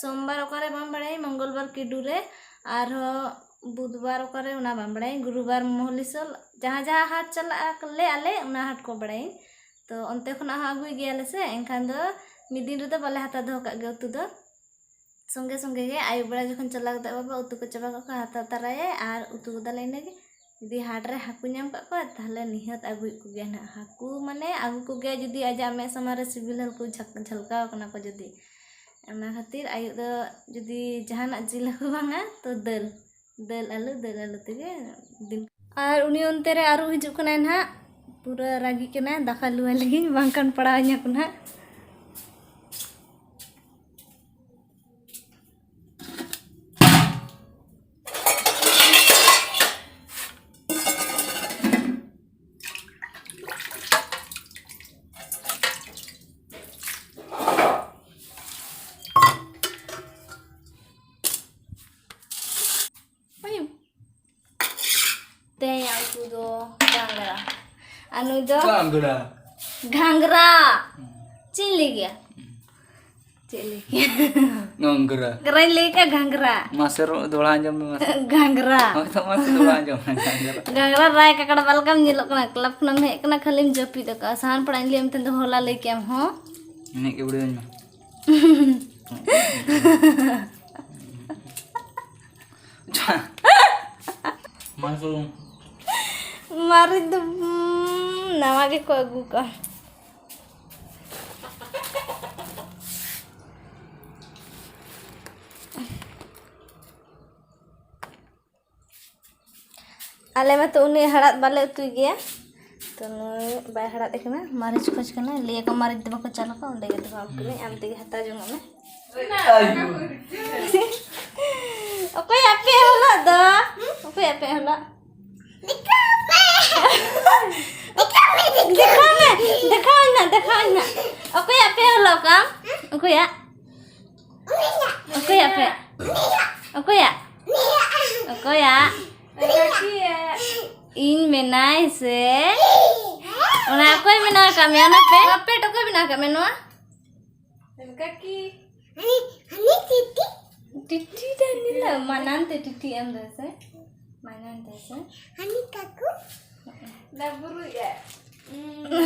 ᱥᱳᱢᱵᱟᱨ ᱚᱠᱟᱨᱮ ᱵᱟᱝ ᱵᱟᱲᱟᱭ, ᱢᱚᱝᱜᱚᱞᱵᱟᱨ ᱠᱤᱰᱩ ᱨᱮ, ᱟᱨᱦᱚᱸ ᱵᱩᱫᱷᱵᱟᱨ ᱚᱠᱟᱨᱮ ᱚᱱᱟ ᱵᱟᱝ ᱵᱟᱲᱟᱭ, ᱜᱩᱨᱩᱵᱟᱨ ᱢᱚᱦᱚᱞᱤᱥᱚᱞ, ᱡᱟᱦᱟᱸ ᱡᱟᱦᱟᱸ ᱦᱟᱴ ᱪᱟᱞᱟᱜ ᱟᱞᱮ, ᱟᱞᱮ ᱚᱱᱟ ᱦᱟᱴ ᱠᱚ ᱵᱟᱲᱟᱭᱟᱹᱧ᱾ ᱛᱚ ᱚᱱᱛᱮ ᱠᱷᱚᱱᱟᱜ ᱦᱚᱸ ᱟᱹᱜᱩᱭ ᱜᱮᱭᱟᱞᱮ ᱥᱮ, ᱮᱱᱠᱷᱟᱱ ᱫᱚ ᱢᱤᱫ ᱫᱤᱱ ᱨᱮᱫᱚ ᱵᱟᱞᱮ ᱦᱟᱛᱟᱣ ᱫᱚᱦᱚ ᱠᱟᱜ ᱜᱮᱭᱟ ᱩᱛᱩ ᱫᱚ᱾ ᱥᱚᱸᱜᱮ ᱥᱚᱸᱜᱮ ᱜᱮ ᱟᱹᱭᱩᱵ ᱵᱮᱲᱟ ᱡᱚᱠᱷᱚᱱ ᱪᱟᱞᱟᱣ ᱠᱟᱛᱮ ᱵᱟᱵᱟ ᱩᱛᱩ ᱠᱚ ᱪᱟᱵᱟ ᱠᱟᱜ ᱠᱷᱟᱱ ᱦᱟᱛᱟᱣ ᱛᱟᱨᱟᱭᱟᱭ ᱟᱨ ᱩᱛᱩ ᱜᱚᱫᱟᱞᱮ ᱤᱱᱟᱹᱜᱮ᱾ ᱡᱩᱫᱤ ᱦᱟᱴ ᱨᱮ ᱦᱟᱹᱠᱩ ᱧᱟᱢ ᱠᱟᱜ ᱠᱚᱣᱟ, ᱛᱟᱦᱞᱮ ᱱᱤᱦᱟᱹᱛ ᱟᱹᱜᱩᱭᱮᱫ ᱠᱚᱜᱮᱭᱟ ᱱᱟᱦᱟᱜ᱾ ᱦᱟᱹᱠᱩ ᱢᱟᱱᱮ ᱟᱹᱜᱩ ᱠᱚᱜᱮᱭᱟ, ᱡᱩᱫᱤ ᱟᱡᱟᱜ ᱢᱮᱫ ᱥᱟᱢᱟᱝ ᱨᱮ ᱥᱤᱵᱤᱞ ᱦᱟᱹᱠᱩ ᱡᱷᱟᱞ-, ᱡᱷᱟᱞᱠᱟᱣ ᱠᱟᱱᱟ ᱠᱚ ᱡᱩᱫᱤ᱾ ᱚᱱᱟ ᱠᱷᱟᱹᱛᱤᱨ ᱟᱹᱭᱩᱵ ᱫᱚ ᱡᱩᱫᱤ ᱡᱟᱦᱟᱱᱟᱜ ᱡᱤᱞ ᱦᱟᱹᱠᱩ ᱵᱟᱝᱟ, ᱛᱚ ᱫᱟᱹᱞ, ᱫᱟᱹᱞ ᱟᱹᱞᱩ, ᱫᱟᱹᱞ ᱟᱹᱞᱩ ᱛᱮᱜᱮ ᱫᱤᱱ᱾ ᱟᱨ ᱩᱱᱤ ᱚᱱᱛᱮ ᱨᱮ ᱟᱹᱨᱩ ᱦᱤᱡᱩᱜ ᱠᱟᱱᱟᱭ ᱱᱟᱦᱟᱜ, ᱯᱩᱨᱟᱹ ᱨᱟᱹᱜᱤ ᱠᱟᱱᱟᱭ, ᱫᱟᱠᱟ ᱞᱩᱣᱟᱭ ᱞᱟᱹᱜᱤᱫ, ᱵᱟᱝᱠᱷᱟᱱ ᱯᱟᱲᱟᱣ ᱤᱧᱟᱹ ᱠᱚ ᱱᱟᱦᱟᱜ᱾ ᱦᱩᱭᱩᱜ᱾ ᱛᱮᱦᱮᱧᱟᱜ ᱩᱛᱩ ᱫᱚ ᱜᱷᱟᱸᱜᱽᱨᱟ᱾ ᱟᱨ ᱱᱩᱭ ᱫᱚ ᱜᱷᱟᱸᱜᱽᱨᱟ᱾ ᱜᱷᱟᱸᱜᱽᱨᱟ᱾ ᱪᱮᱫ ᱤᱧ ᱞᱟᱹᱭ ᱠᱮᱜᱼᱟ? ᱪᱮᱫ ᱞᱟᱹᱭ ᱠᱮᱜᱼᱟ? ᱜᱷᱟᱸᱜᱽᱨᱟ᱾ ᱜᱷᱟᱸᱜᱽᱨᱟᱧ ᱞᱟᱹᱭ ᱠᱮᱜᱼᱟ, ᱜᱷᱟᱸᱜᱽᱨᱟ᱾ ᱢᱟᱥᱮ ᱨᱚ-, ᱫᱚᱦᱲᱟ ᱟᱸᱡᱚᱢ ᱢᱮ ᱢᱟᱥᱮ᱾ ᱜᱷᱟᱸᱜᱽᱨᱟ᱾ ᱦᱳᱭ ᱛᱚ, ᱢᱟᱥᱮ ᱫᱚᱦᱲᱟ ᱟᱸᱡᱚᱢ ᱢᱮ, ᱜᱷᱟᱸᱜᱽᱨᱟ᱾ ᱜᱷᱟᱸᱜᱽᱨᱟ ᱨᱟᱭ ᱠᱟᱠᱲᱟ ᱵᱟᱞᱠᱟᱢ ᱧᱮᱞᱚᱜ ᱠᱟᱱᱟ, ᱠᱞᱟᱵᱽ ᱠᱷᱚᱱᱮᱢ ᱦᱮᱡ ᱠᱟᱱᱟ, ᱠᱷᱟᱹᱞᱤᱢ ᱡᱟᱹᱯᱤᱫ ᱟᱠᱟᱫᱼᱟ᱾ ᱥᱟᱦᱟᱱ ᱯᱟᱲᱟᱜ ᱤᱧ ᱞᱟᱹᱭᱟᱢ ᱛᱟᱦᱮᱸ ᱫᱚ, ᱦᱚᱞᱟ ᱞᱟᱹᱭ ᱠᱮᱜᱼᱟᱢ ᱦᱚᱸ᱾ ᱮᱱᱮᱡ ᱜᱮ ᱵᱩᱲᱟᱹᱣᱟᱹᱧ ᱢᱮ᱾ ᱢᱟᱥᱩ᱾ ᱢᱟᱹᱨᱤᱪ ᱫᱚ, ᱩᱸ, ᱱᱟᱣᱟ ᱜᱮᱠᱚ ᱟᱹᱜᱩ ᱠᱟᱜᱼᱟ᱾ ᱟᱞᱮ ᱢᱟᱛᱚ ᱩᱱᱟᱹᱜ ᱦᱟᱲᱟᱫ ᱵᱟᱞᱮ ᱩᱛᱩᱭ ᱜᱮᱭᱟ, ᱛᱚ ᱱᱩᱭ ᱵᱟᱭ ᱦᱟᱲᱟᱫ ᱠᱟᱱᱟ, ᱢᱟᱹᱨᱤᱪ ᱠᱷᱚᱡ ᱠᱟᱱᱟ, ᱞᱟᱹᱭ ᱟᱠᱚ ᱢᱟᱹᱨᱤᱪ ᱫᱚ ᱵᱟᱠᱚ ᱪᱟᱞ ᱟᱠᱚ, ᱚᱸᱰᱮ ᱜᱮ ᱫᱚᱦᱚ ᱟᱢ ᱠᱟᱹᱱᱟᱹᱧ, ᱟᱢ ᱛᱮᱜᱮ ᱦᱟᱛᱟᱣ ᱡᱚᱝ ᱟᱜ ᱢᱮ᱾ ᱚᱠᱚᱭᱟᱜ ᱯᱮ ᱦᱚᱞᱚᱜ ᱫᱚ? ᱚᱠᱚᱭᱟᱜ ᱯᱮ ᱦᱚᱞᱚᱜ? ᱫᱮᱠᱷᱟᱣ ᱢᱮ, ᱫᱮᱠᱷᱟᱣ ᱟᱹᱧ ᱱᱟ, ᱫᱮᱠᱷᱟᱣ ᱟᱹᱧ ᱱᱟ᱾ ᱚᱠᱚᱭᱟᱜ ᱯᱮ ᱦᱚᱞᱚᱜ ᱠᱟᱱ? ᱚᱠᱚᱭᱟᱜ? ᱚᱠᱚᱭᱟᱜ ᱯᱮ? ᱚᱠᱚᱭᱟᱜ? ᱚᱠᱚᱭᱟᱜ? ᱠᱟᱹᱠᱤᱭᱟᱜ᱾ ᱤᱧ ᱢᱮᱱᱟᱭ ᱥᱮ? ᱚᱱᱟ ᱚᱠᱚᱭ ᱵᱮᱱᱟᱣ ᱟᱠᱟᱫ ᱢᱮᱭᱟ? ᱚᱱᱟ ᱯᱮ? ᱱᱚᱣᱟ ᱯᱮᱴ ᱚᱠᱚᱭ ᱵᱮᱱᱟᱣ ᱟᱠᱟᱫ ᱢᱮᱭᱟ ᱱᱚᱣᱟ? ᱠᱟᱠᱤ᱾ ᱦᱟᱱᱤ, ᱦᱟᱱᱤ ᱴᱤᱴᱤ᱾ ᱴᱤᱴᱤ ᱫᱚ ᱱᱤᱞᱟᱹ, ᱢᱟᱱᱟᱱ ᱛᱮ ᱴᱤᱴᱤ ᱮᱢ ᱫᱚ ᱥᱮ? ᱢᱟᱱᱟᱱ ᱛᱮ ᱥᱮ? ᱦᱟᱱᱤ ᱠᱟᱠᱩ᱾ ᱫᱟ ᱵᱩᱨᱩᱭᱟ᱾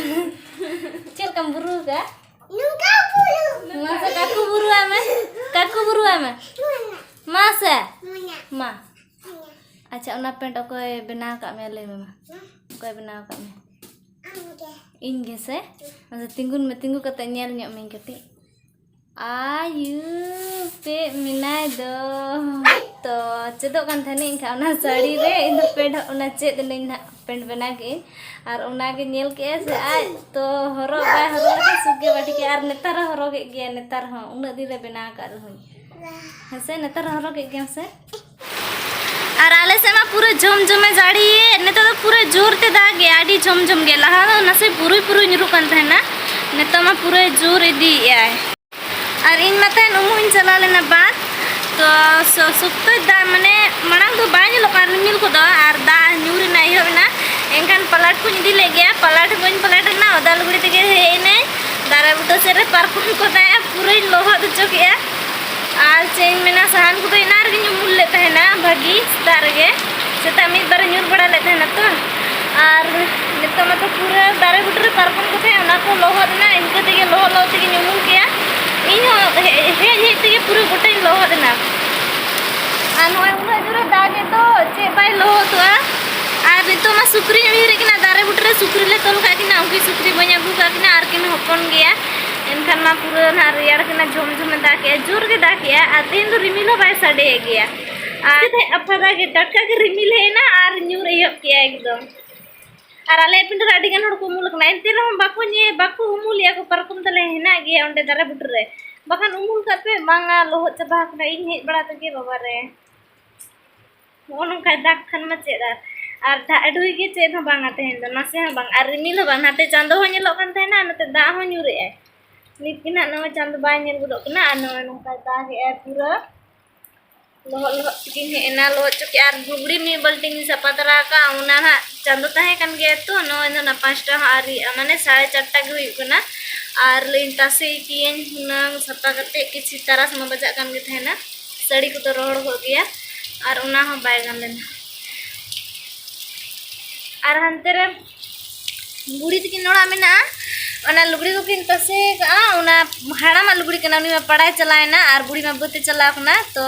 ᱪᱮᱫ ᱞᱮᱠᱟᱢ ᱵᱩᱨᱩ ᱟᱠᱟᱫ? ᱱᱚᱝᱠᱟ ᱵᱩᱨᱩ᱾ ᱢᱟᱥᱮ ᱠᱟᱠᱩ ᱵᱩᱨᱩ ᱟᱭ ᱢᱮ᱾ ᱠᱟᱠᱩ ᱵᱩᱨᱩ ᱟᱭ ᱢᱮ᱾ ᱢᱟᱱᱟ᱾ ᱢᱟᱥᱮ᱾ ᱢᱟᱱᱟ᱾ ᱢᱟ᱾ ᱢᱟᱱᱟ᱾ ᱟᱪᱪᱷᱟ, ᱚᱱᱟ ᱯᱮᱱᱴ ᱚᱠᱚᱭ ᱵᱮᱱᱟᱣ ᱟᱠᱟᱫ ᱢᱮᱭᱟ? ᱞᱟᱹᱭ ᱢᱮ ᱢᱟ᱾ ᱦᱮᱸ? ᱚᱠᱚᱭ ᱵᱮᱱᱟᱣ ᱟᱠᱟᱫ ᱢᱮᱭᱟ? ᱟᱢ ᱜᱮ᱾ ᱤᱧ ᱜᱮ ᱥᱮ? ᱦᱮᱸ᱾ ᱟᱪᱪᱷᱟ, ᱛᱤᱸᱜᱩᱱ ᱢᱮ, ᱛᱤᱸᱜᱩ ᱠᱟᱛᱮ ᱧᱮᱞ ᱧᱚᱜ ᱢᱮᱧ ᱠᱟᱹᱴᱤᱡ᱾ ᱟᱭᱩ, ᱯᱮ ᱢᱮᱱᱟᱭ ᱫᱚ᱾ ᱛᱚ, ᱪᱮᱫᱚᱜ ᱠᱟᱱ ᱛᱟᱦᱮᱱᱟᱹᱧ ᱮᱱᱠᱷᱟᱱ ᱚᱱᱟ ᱥᱟᱹᱲᱤ ᱨᱮ ᱤᱧ ᱫᱚ ᱯᱮᱱᱴ, ᱚᱱᱟ ᱪᱮᱫ ᱮᱱᱟᱹᱧ ᱱᱟᱦᱟᱜ, ᱯᱮᱱᱴ ᱵᱮᱱᱟᱣ ᱠᱮᱫᱟᱹᱧ᱾ ᱟᱨ ᱚᱱᱟ ᱜᱮ ᱧᱮᱞ ᱠᱮᱫᱟᱭ ᱥᱮ ᱟᱡ, ᱛᱚ ᱦᱚᱨᱚᱜ ᱵᱟᱭ ᱦᱚᱨᱚᱜ ᱞᱮᱠᱷᱟᱱ ᱥᱩᱠ ᱜᱮ ᱵᱟᱹᱴᱤ ᱠᱮᱫᱟ᱾ ᱟᱨ ᱱᱮᱛᱟᱨ ᱦᱚᱸ ᱦᱚᱨᱚᱜᱮᱫ ᱜᱮᱭᱟ, ᱱᱮᱛᱟᱨ ᱦᱚᱸ, ᱩᱱᱟᱹᱜ ᱫᱤᱱ ᱨᱮ ᱵᱮᱱᱟᱣ ᱟᱠᱟᱫ ᱨᱮᱦᱚᱸᱧ᱾ ᱦᱮᱸ ᱥᱮ, ᱱᱮᱛᱟᱨ ᱦᱚᱸ ᱦᱚᱨᱚᱜᱮᱫ ᱜᱮᱭᱟᱢ ᱥᱮ? ᱟᱨ ᱟᱞᱮ ᱥᱮᱫ ᱢᱟ ᱯᱩᱨᱟᱹ ᱡᱷᱚᱢ ᱡᱷᱚᱢᱮ ᱡᱟᱹᱲᱤᱭᱮᱫ, ᱱᱤᱛᱚᱜ ᱫᱚ ᱯᱩᱨᱟᱹ ᱡᱳᱨ ᱛᱮ ᱫᱟᱜᱮᱜᱼᱟ, ᱟᱹᱰᱤ ᱡᱷᱚᱢ ᱡᱷᱚᱢ ᱜᱮ᱾ ᱞᱟᱦᱟ ᱫᱚ ᱱᱟᱥᱮ ᱯᱩᱨᱩᱭ ᱯᱩᱨᱩᱭ ᱧᱩᱨᱩᱜ ᱠᱟᱱ ᱛᱟᱦᱮᱱᱟ, ᱱᱤᱛᱚᱜ ᱢᱟ ᱯᱩᱨᱟᱹ ᱡᱳᱨ ᱤᱫᱤᱭᱮᱫᱼᱟᱭ᱾ ᱟᱨ ᱤᱧ ᱢᱟ ᱛᱟᱦᱮᱱ ᱩᱢᱩᱜ ᱤᱧ ᱪᱟᱞᱟᱣ ᱞᱮᱱᱟ ᱵᱟᱸᱫᱽ, ᱛᱚ ᱥᱚ-, ᱥᱚᱠᱛᱚᱭ ᱫᱟᱜ, ᱢᱟᱱᱮ ᱢᱟᱲᱟᱝ ᱫᱚ ᱵᱟᱭ ᱧᱮᱞᱚᱜ ᱠᱟᱱ ᱨᱤᱢᱤᱞ ᱠᱚᱫᱚ, ᱟᱨ ᱫᱟᱜ ᱧᱩᱨ ᱮᱱᱟ, ᱮᱦᱚᱵ ᱮᱱᱟ᱾ ᱮᱱᱠᱷᱟᱱ ᱯᱟᱞᱟᱴ ᱠᱚᱧ ᱤᱫᱤ ᱞᱮᱫ ᱜᱮᱭᱟ, ᱯᱟᱞᱟᱴ ᱦᱚᱸ ᱵᱟᱹᱧ ᱯᱟᱞᱟᱴ ᱞᱮᱱᱟ, ᱚᱫᱟ ᱞᱩᱜᱽᱲᱤ ᱛᱮᱜᱮ ᱦᱮᱡ ᱮᱱᱟᱹᱧ᱾ ᱫᱟᱨᱮ ᱵᱩᱴᱟᱹ ᱥᱮᱫ ᱨᱮ ᱯᱟᱨᱠᱚᱢ ᱠᱚ ᱛᱟᱦᱮᱸᱜᱼᱟ, ᱯᱩᱨᱟᱹᱧ ᱞᱚᱦᱚᱫ ᱦᱚᱪᱚ ᱠᱮᱜᱼᱟ᱾ ᱟᱨ ᱪᱮᱫ ᱤᱧ ᱢᱮᱱᱟ, ᱥᱟᱦᱟᱱ ᱠᱚᱫᱚ ᱮᱱᱟᱝ ᱨᱮᱜᱮᱧ ᱩᱢᱩᱞ ᱞᱮᱫ ᱛᱟᱦᱮᱱᱟ ᱵᱷᱟᱹᱜᱤ ᱥᱮᱛᱟᱜ ᱨᱮᱜᱮ, ᱥᱮᱛᱟᱜ ᱢᱤᱫ ᱵᱟᱨᱮ ᱧᱩᱨ ᱵᱟᱲᱟ ᱞᱮᱫ ᱛᱟᱦᱮᱱᱟ ᱛᱚ᱾ ᱟᱨ ᱱᱤᱛᱚᱜ ᱢᱟᱛᱚ ᱯᱩᱨᱟᱹ ᱫᱟᱨᱮ ᱵᱩᱴᱟᱹ ᱨᱮ ᱯᱟᱨᱠᱚᱢ ᱠᱚ ᱛᱟᱦᱮᱸ, ᱚᱱᱟ ᱠᱚ ᱞᱚᱦᱚᱫ ᱮᱱᱟ, ᱤᱱᱠᱟᱹ ᱛᱮᱜᱮ ᱞᱚᱦᱚᱫ ᱞᱚᱦᱚᱫ ᱛᱮᱜᱮᱧ ᱩᱢᱩᱞ ᱠᱮᱜᱼᱟ᱾ ᱤᱧ ᱦᱚᱸ ᱦᱮ-, ᱦᱮᱡ ᱦᱮᱡ ᱛᱮᱜᱮ ᱯᱩᱨᱟᱹ ᱜᱚᱴᱟᱧ ᱞᱚᱦᱚᱫ ᱮᱱᱟ᱾ ᱟᱨ ᱱᱚᱜᱼᱚᱭ ᱩᱱᱟᱹᱜ ᱡᱳᱨᱮ ᱫᱟᱜᱮᱫ ᱫᱚ, ᱪᱮᱫ ᱵᱟᱭ ᱞᱚᱦᱚᱫᱚᱜᱼᱟ᱾ ᱟᱨ ᱱᱤᱛᱚᱜ ᱢᱟ ᱥᱩᱠᱨᱤᱧ ᱩᱭᱦᱟᱹᱨᱮᱫ ᱠᱤᱱᱟ, ᱫᱟᱨᱮ ᱵᱩᱴᱟᱹ ᱨᱮ ᱥᱩᱠᱨᱤ ᱞᱮ ᱛᱚᱞ ᱠᱟᱜ ᱠᱤᱱᱟ, ᱩᱱᱠᱤᱱ ᱥᱩᱠᱨᱤ ᱵᱟᱹᱧ ᱟᱹᱜᱩ ᱠᱟᱜ ᱠᱤᱱᱟ, ᱟᱨ ᱠᱤᱱ ᱦᱚᱯᱚᱱ ᱜᱮᱭᱟ᱾ ᱮᱱᱠᱷᱟᱱ ᱢᱟ ᱯᱩᱨᱟᱹ ᱱᱟᱦᱟᱜ ᱨᱮᱭᱟᱲ ᱠᱟᱱᱟ, ᱡᱷᱚᱢ ᱡᱷᱚᱢᱮ ᱫᱟᱜ ᱠᱮᱜᱼᱟ, ᱡᱳᱨ ᱜᱮ ᱫᱟᱜ ᱠᱮᱜᱼᱟ, ᱟᱨ ᱛᱮᱦᱮᱧ ᱫᱚ ᱨᱤᱢᱤᱞ ᱦᱚᱸ ᱵᱟᱭ ᱥᱟᱰᱮᱭᱮᱫ ᱜᱮᱭᱟ᱾ ᱟᱨ ᱟᱯᱷᱟ ᱫᱟᱜ ᱜᱮ ᱴᱟᱴᱠᱟ ᱜᱮ ᱨᱤᱢᱤᱞ ᱦᱮᱡ ᱮᱱᱟ ᱟᱨ ᱧᱩᱨ ᱮᱦᱚᱵ ᱠᱮᱜᱼᱟ ᱮᱠᱫᱚᱢ᱾ ᱟᱨ ᱟᱞᱮᱭᱟᱜ ᱯᱤᱸᱰᱟᱹ ᱨᱮ ᱟᱹᱰᱤ ᱜᱟᱱ ᱦᱚᱲ ᱠᱚ ᱩᱢᱩᱞ ᱟᱠᱟᱱᱟ, ᱮᱱᱛᱮ ᱨᱮᱦᱚᱸ ᱵᱟᱠᱚ ᱧᱮ-, ᱵᱟᱠᱚ ᱩᱢᱩᱞᱮᱜᱼᱟ ᱠᱚ, ᱯᱟᱨᱠᱚᱢ ᱛᱟᱞᱮ ᱦᱮᱱᱟᱜ ᱜᱮᱭᱟ ᱚᱸᱰᱮ ᱫᱟᱨᱮ ᱵᱩᱴᱟᱹ ᱨᱮ, ᱵᱟᱠᱷᱟᱱ ᱩᱢᱩᱞ ᱠᱟᱜ ᱯᱮ, ᱵᱟᱝᱟ ᱞᱚᱦᱚᱫ ᱪᱟᱵᱟ ᱟᱠᱟᱱᱟ᱾ ᱤᱧ ᱦᱮᱡ ᱵᱟᱲᱟ ᱛᱮᱜᱮ ᱵᱟᱵᱟ ᱨᱮ, ᱱᱚᱜᱼᱚ ᱱᱚᱝᱠᱟᱭ ᱫᱟᱜᱽ ᱠᱷᱟᱱ ᱢᱟ ᱪᱮᱫ ᱟᱨ, ᱟᱨ ᱫᱟᱜ ᱰᱷᱩᱭ ᱜᱮ ᱪᱮᱫ ᱦᱚᱸ ᱵᱟᱝᱟ ᱛᱮᱦᱮᱧ ᱫᱚ, ᱱᱟᱥᱮ ᱦᱚᱸ ᱵᱟᱝ᱾ ᱟᱨ ᱨᱤᱢᱤᱞ ᱦᱚᱸ ᱵᱟᱝ, ᱱᱟᱛᱮ ᱪᱟᱸᱫᱚ ᱦᱚᱸ ᱧᱮᱞᱚᱜ ᱠᱟᱱ ᱛᱟᱦᱮᱱᱟ, ᱱᱚᱛᱮ ᱫᱟᱜ ᱦᱚᱸ ᱧᱩᱨᱮᱜᱼᱟᱭ᱾ ᱱᱤᱛ ᱜᱮ ᱱᱟᱦᱟᱜ ᱱᱚᱜᱼᱚᱭ ᱪᱟᱸᱫᱚ ᱵᱟᱭ ᱧᱮᱞ ᱜᱚᱫᱚᱜ ᱠᱟᱱᱟ, ᱟᱨ ᱱᱚᱜᱼᱚᱭ ᱱᱚᱝᱠᱟᱭ ᱫᱟᱜᱮᱜᱼᱟᱭ ᱯᱩᱨᱟᱹ᱾ ᱞᱚᱦᱚᱫ ᱞᱚᱦᱚᱫ ᱛᱮᱜᱮᱧ ᱦᱮᱡ ᱮᱱᱟ, ᱞᱚᱦᱚᱫ ᱪᱚ ᱠᱮᱜᱼᱟ᱾ ᱟᱨ ᱞᱩᱜᱽᱲᱤ ᱢᱤᱫ ᱵᱟᱹᱞᱴᱤᱱ ᱤᱧ ᱥᱟᱯᱷᱟ ᱛᱟᱨᱟ ᱟᱠᱟᱫᱼᱟ, ᱚᱱᱟ ᱱᱟᱦᱟᱜ ᱪᱟᱸᱫᱚ ᱛᱟᱦᱮᱸ ᱠᱟᱱ ᱜᱮᱭᱟ ᱛᱚ, ᱱᱚᱜᱼᱚᱭ ᱫᱚ ᱱᱟᱜ ᱯᱟᱸᱪᱴᱟ ᱦᱚᱸ ᱟᱹᱣᱨᱤᱭᱟᱜᱼᱟ, ᱢᱟᱱᱮ ᱥᱟᱲᱮ ᱪᱟᱨᱴᱟ ᱜᱮ ᱦᱩᱭᱩᱜ ᱠᱟᱱᱟ᱾ ᱟᱨ ᱞᱟᱹᱭᱟᱹᱧ ᱛᱟᱥᱮ ᱠᱤᱭᱟᱹᱧ ᱦᱩᱱᱟᱹᱝ ᱥᱟᱯᱷᱟ ᱠᱟᱛᱮᱫ, ᱠᱤᱪᱷᱤ ᱛᱟᱨᱟᱥ ᱢᱟ ᱵᱟᱡᱟᱜ ᱠᱟᱱ ᱜᱮ ᱛᱟᱦᱮᱱᱟ, ᱥᱟᱹᱲᱤ ᱠᱚᱫᱚ ᱨᱚᱦᱚᱲ ᱠᱚᱜ ᱜᱮᱭᱟ, ᱟᱨ ᱚᱱᱟ ᱦᱚᱸ ᱵᱟᱭ ᱜᱟᱱ ᱞᱮᱱᱟ᱾ ᱟᱨ ᱦᱟᱱᱛᱮ ᱨᱮ ᱵᱩᱲᱦᱤ ᱛᱟᱹᱠᱤᱱ ᱚᱲᱟᱜ ᱢᱮᱱᱟᱜᱼᱟ, ᱚᱱᱟ ᱞᱩᱜᱽᱲᱤ ᱠᱚᱠᱤᱱ ᱛᱟᱥᱮ ᱟᱠᱟᱫᱼᱟ, ᱚᱱᱟ ᱦᱟᱲᱟᱢᱟᱜ ᱞᱩᱜᱽᱲᱤ ᱠᱟᱱᱟ, ᱩᱱᱤ ᱢᱟ ᱯᱟᱲᱟᱭ ᱪᱟᱞᱟᱣ ᱮᱱᱟ ᱟᱨ ᱵᱩᱲᱦᱤ ᱢᱟ ᱵᱟᱹᱫᱽ ᱮ ᱪᱟᱞᱟᱣ ᱠᱟᱱᱟ᱾ ᱛᱚ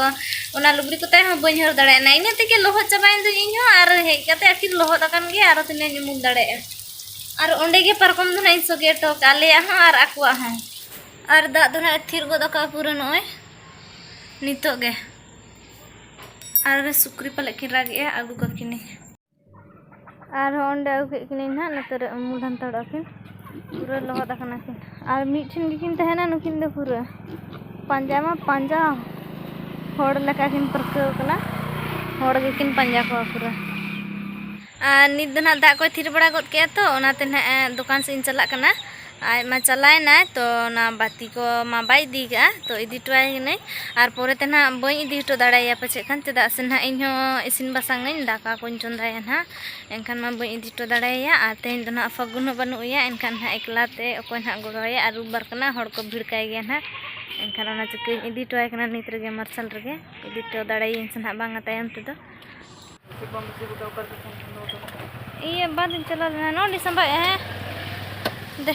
ᱚᱱᱟ ᱞᱩᱜᱽᱲᱤ ᱠᱚᱛᱮ ᱦᱚᱸ ᱵᱟᱹᱧ ᱦᱚᱨ ᱫᱟᱲᱮᱭᱟᱜᱼᱟ, ᱤᱱᱟᱹ ᱛᱮᱜᱮ ᱞᱚᱦᱚᱫ ᱪᱟᱵᱟᱭᱮᱱ ᱫᱚᱧ ᱤᱧ ᱦᱚᱸ᱾ ᱟᱨ ᱦᱮᱡ ᱠᱟᱛᱮ ᱟᱹᱠᱤᱱ ᱞᱚᱦᱚᱫ ᱟᱠᱟᱱ ᱜᱮᱭᱟ, ᱟᱨᱚ ᱛᱤᱱᱟᱹᱜ ᱤᱧ ᱩᱢᱩᱞ ᱫᱟᱲᱮᱭᱟᱜᱼᱟ᱾ ᱟᱨ ᱚᱸᱰᱮ ᱜᱮ ᱯᱟᱨᱠᱚᱢ ᱫᱚ ᱱᱟᱜ ᱤᱧ ᱥᱚᱜᱮ ᱦᱚᱴᱚ ᱠᱟᱜᱼᱟ, ᱟᱞᱮᱭᱟᱜ ᱦᱚᱸ ᱟᱨ ᱟᱠᱚᱣᱟᱜ ᱦᱚᱸ᱾ ᱟᱨ ᱫᱟᱜ ᱫᱚ ᱱᱟᱜ ᱮ ᱛᱷᱤᱨ ᱜᱚᱫ ᱟᱠᱟᱫᱼᱟ ᱯᱩᱨᱟᱹ ᱱᱚᱜᱼᱚᱭ ᱱᱤᱛᱚᱜ ᱜᱮ᱾ ᱟᱨ ᱥᱩᱠᱨᱤ ᱯᱟᱞᱮᱫ ᱠᱤᱱ ᱨᱟᱜᱮᱜᱼᱟ, ᱟᱹᱜᱩ ᱠᱟᱹᱠᱤᱱᱟᱹᱧ᱾ ᱟᱨᱦᱚᱸ ᱚᱸᱰᱮ ᱟᱹᱜᱩ ᱠᱮᱫ ᱠᱤᱱᱟᱹᱧ ᱱᱟᱦᱟᱜ, ᱱᱚᱛᱮ ᱨᱮ ᱩᱢᱩᱞ ᱦᱟᱱᱛᱟᱲᱚᱜᱼᱟ ᱠᱤᱱ, ᱯᱩᱨᱟᱹ ᱞᱚᱦᱚᱫ ᱟᱠᱟᱱᱟ ᱠᱤᱱ᱾ ᱟᱨ ᱢᱤᱫ ᱴᱷᱮᱱ ᱜᱮᱠᱤᱱ ᱛᱟᱦᱮᱱᱟ ᱱᱩᱠᱤᱱ ᱫᱚ, ᱯᱩᱨᱟᱹ ᱯᱟᱸᱡᱟ ᱢᱟ ᱯᱟᱸᱡᱟ, ᱦᱚᱲ ᱞᱮᱠᱟ ᱠᱤᱱ ᱯᱟᱹᱨᱠᱟᱹᱣ ᱠᱟᱱᱟ, ᱦᱚᱲ ᱜᱮᱠᱤᱱ ᱯᱟᱸᱡᱟ ᱠᱚᱣᱟ ᱯᱩᱨᱟᱹ᱾ ᱟᱨ ᱱᱤᱛ ᱫᱚ ᱱᱟᱦᱟᱜ ᱫᱟᱜ ᱠᱚᱭ ᱛᱷᱤᱨ ᱵᱟᱲᱟ ᱜᱚᱫ ᱠᱮᱜᱼᱟ ᱛᱚ, ᱚᱱᱟᱛᱮ ᱱᱟᱦᱟᱜ, ᱮ, ᱫᱚᱠᱟᱱ ᱥᱮᱫ ᱤᱧ ᱪᱟᱞᱟᱜ ᱠᱟᱱᱟ᱾ ᱟᱡ ᱢᱟ ᱪᱟᱞᱟᱣᱮᱱᱟᱭ, ᱛᱚ ᱚᱱᱟ ᱵᱟᱹᱛᱤ ᱠᱚ ᱢᱟ ᱵᱟᱭ ᱤᱫᱤ ᱠᱟᱜᱼᱟ, ᱛᱚ ᱤᱫᱤ ᱦᱚᱴᱚᱣᱟᱭ ᱠᱟᱹᱱᱟᱹᱧ᱾ ᱟᱨ ᱯᱚᱨᱮ ᱛᱮ ᱱᱟᱦᱟᱜ ᱵᱟᱹᱧ ᱤᱫᱤ ᱦᱚᱴᱚ ᱫᱟᱲᱮᱭᱟᱭᱟ ᱯᱟᱪᱮᱫ ᱠᱷᱟᱱ, ᱪᱮᱫᱟᱜ ᱥᱮ ᱱᱟᱦᱟᱜ ᱤᱧ ᱦᱚᱸ ᱤᱥᱤᱱ ᱵᱟᱥᱟᱝ ᱟᱹᱧ, ᱫᱟᱠᱟ ᱠᱚᱧ ᱪᱚᱸᱫᱟᱭᱟ ᱱᱟᱦᱟᱜ, ᱮᱱᱠᱷᱟᱱ ᱢᱟ ᱵᱟᱹᱧ ᱤᱫᱤ ᱦᱚᱴᱚ ᱫᱟᱲᱮᱭᱟᱭᱟ᱾ ᱟᱨ ᱛᱮᱦᱮᱧ ᱫᱚ ᱱᱟᱦᱟᱜ ᱯᱷᱟᱹᱜᱩᱱ ᱦᱚᱸ ᱵᱟᱹᱱᱩᱜ ᱮᱭᱟ, ᱮᱱᱠᱷᱟᱱ ᱱᱟᱦᱟᱜ ᱮᱠᱞᱟ ᱛᱮ ᱚᱠᱚᱭ ᱱᱟᱦᱟᱜ ᱜᱚᱲᱚᱣᱟᱭᱟ? ᱟᱨ ᱨᱳᱵ ᱵᱟᱨ ᱠᱟᱱᱟ, ᱦᱚᱲ ᱠᱚ ᱵᱷᱤᱲ ᱠᱟᱭ ᱜᱮᱭᱟ ᱱᱟᱦᱟᱜ, ᱮᱱᱠᱷᱟᱱ ᱚᱱᱟ ᱪᱤᱠᱟᱹᱧ ᱤᱫᱤ ᱦᱚᱴᱚᱣᱟᱭ ᱠᱟᱱᱟ ᱱᱤᱛ ᱨᱮᱜᱮ ᱢᱟᱨᱥᱟᱞ ᱨᱮᱜᱮ, ᱤᱫᱤ ᱦᱚᱴᱚ ᱫᱟᱲᱮᱭᱟᱹᱧ ᱥᱮ ᱱᱟᱦᱟᱜ ᱵᱟᱝᱟ ᱛᱟᱭᱚᱢ ᱛᱮᱫᱚ᱾ ᱤᱭᱟᱹ, ᱵᱟᱸᱫᱷ ᱤᱧ ᱪᱟᱞᱟᱣ ᱞᱮᱱᱟ, ᱱᱚᱰᱮ ᱥᱟᱢᱵᱟᱭᱮᱫᱼᱟ, ᱦᱮᱸ? ᱫᱮ᱾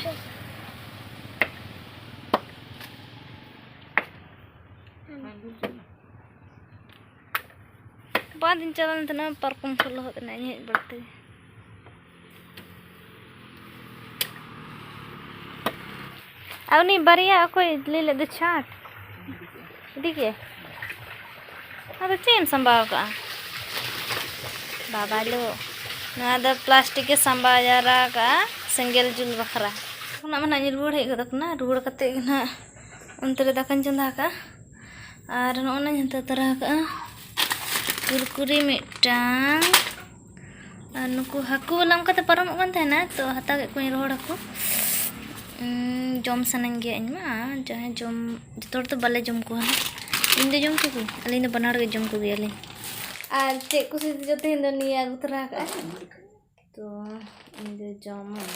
ᱵᱟᱸᱫᱷ ᱤᱧ ᱪᱟᱞᱟᱣ ᱞᱮᱱ ᱛᱟᱦᱮᱱᱟ, ᱯᱟᱨᱠᱚᱢ ᱠᱚ ᱞᱚᱦᱚᱫ ᱮᱱᱟ, ᱤᱧ ᱦᱮᱡ ᱵᱟᱲᱟ ᱛᱮᱜᱮ᱾ ᱟᱨ ᱩᱱᱤ ᱵᱟᱨᱭᱟ ᱚᱠᱚᱭ ᱞᱟᱹᱭ ᱞᱮᱫ ᱫᱚ ᱪᱷᱟᱴ? ᱤᱫᱤ ᱠᱮᱫ? ᱟᱫᱚ ᱪᱮᱫ ᱮᱢ ᱥᱟᱢᱵᱟᱣ ᱠᱟᱜᱼᱟ? ᱵᱟᱵᱟ ᱞᱳ, ᱱᱚᱣᱟ ᱫᱚ ᱯᱞᱟᱥᱴᱤᱠ ᱮ ᱥᱟᱢᱵᱟᱣ ᱡᱟᱣᱨᱟ ᱠᱟᱜᱼᱟ ᱥᱮᱸᱜᱮᱞ ᱡᱩᱞ ᱵᱟᱠᱷᱨᱟ᱾ ᱠᱷᱚᱱᱟᱜ ᱢᱟ ᱱᱟᱜ ᱤᱧ ᱨᱩᱣᱟᱹᱲ ᱦᱮᱡ ᱜᱚᱫ ᱟᱠᱟᱱᱟ, ᱨᱩᱣᱟᱹᱲ ᱠᱟᱛᱮᱫ ᱜᱮ ᱱᱟᱜ ᱚᱱᱛᱮ ᱨᱮ ᱫᱟᱠᱟᱧ ᱪᱚᱸᱫᱟ ᱟᱠᱟᱜᱼᱟ᱾ ᱟᱨ ᱱᱚᱜᱼᱚ ᱱᱟᱧ ᱦᱟᱛᱟᱣ ᱛᱚᱨᱟ ᱟᱠᱟᱜᱼᱟ ᱠᱩᱨᱠᱩᱨᱤ ᱢᱤᱫᱴᱟᱝ, ᱟᱨ ᱱᱩᱠᱩ ᱦᱟᱹᱠᱩ ᱵᱟᱞᱟ ᱚᱱᱠᱟᱛᱮ ᱯᱟᱨᱚᱢᱚᱜ ᱠᱟᱱ ᱛᱟᱦᱮᱱᱟ, ᱛᱚ ᱦᱟᱛᱟᱣ ᱠᱮᱫ ᱠᱚᱣᱟᱧ ᱨᱚᱦᱚᱲ ᱦᱟᱹᱠᱩ᱾ ᱩᱸ, ᱡᱚᱢ ᱥᱟᱱᱟᱧ ᱜᱮᱭᱟ ᱤᱧ ᱢᱟ, ᱡᱟᱦᱟᱸᱭ ᱡᱚᱢ, ᱡᱚᱛᱚ ᱦᱚᱲ ᱫᱚ ᱵᱟᱞᱮ ᱡᱚᱢ ᱠᱚᱣᱟ ᱱᱟᱜ᱾ ᱤᱧ ᱫᱚ ᱡᱚᱢ ᱠᱚᱜᱮ, ᱟᱹᱞᱤᱧ ᱫᱚ ᱵᱟᱱᱟ ᱦᱚᱲ ᱜᱮ ᱡᱚᱢ ᱠᱚᱜᱮᱭᱟᱞᱮ᱾ ᱟᱨ ᱪᱮᱫ ᱠᱩᱥᱤ ᱛᱮᱪᱚ ᱛᱮᱦᱮᱧ ᱫᱚ ᱱᱤᱭᱟᱹ ᱟᱹᱜᱩ ᱛᱚᱨᱟ ᱠᱟᱜᱼᱟᱭ᱾ ᱛᱚ ᱤᱧ ᱫᱚ ᱡᱚᱢᱟᱹᱧ,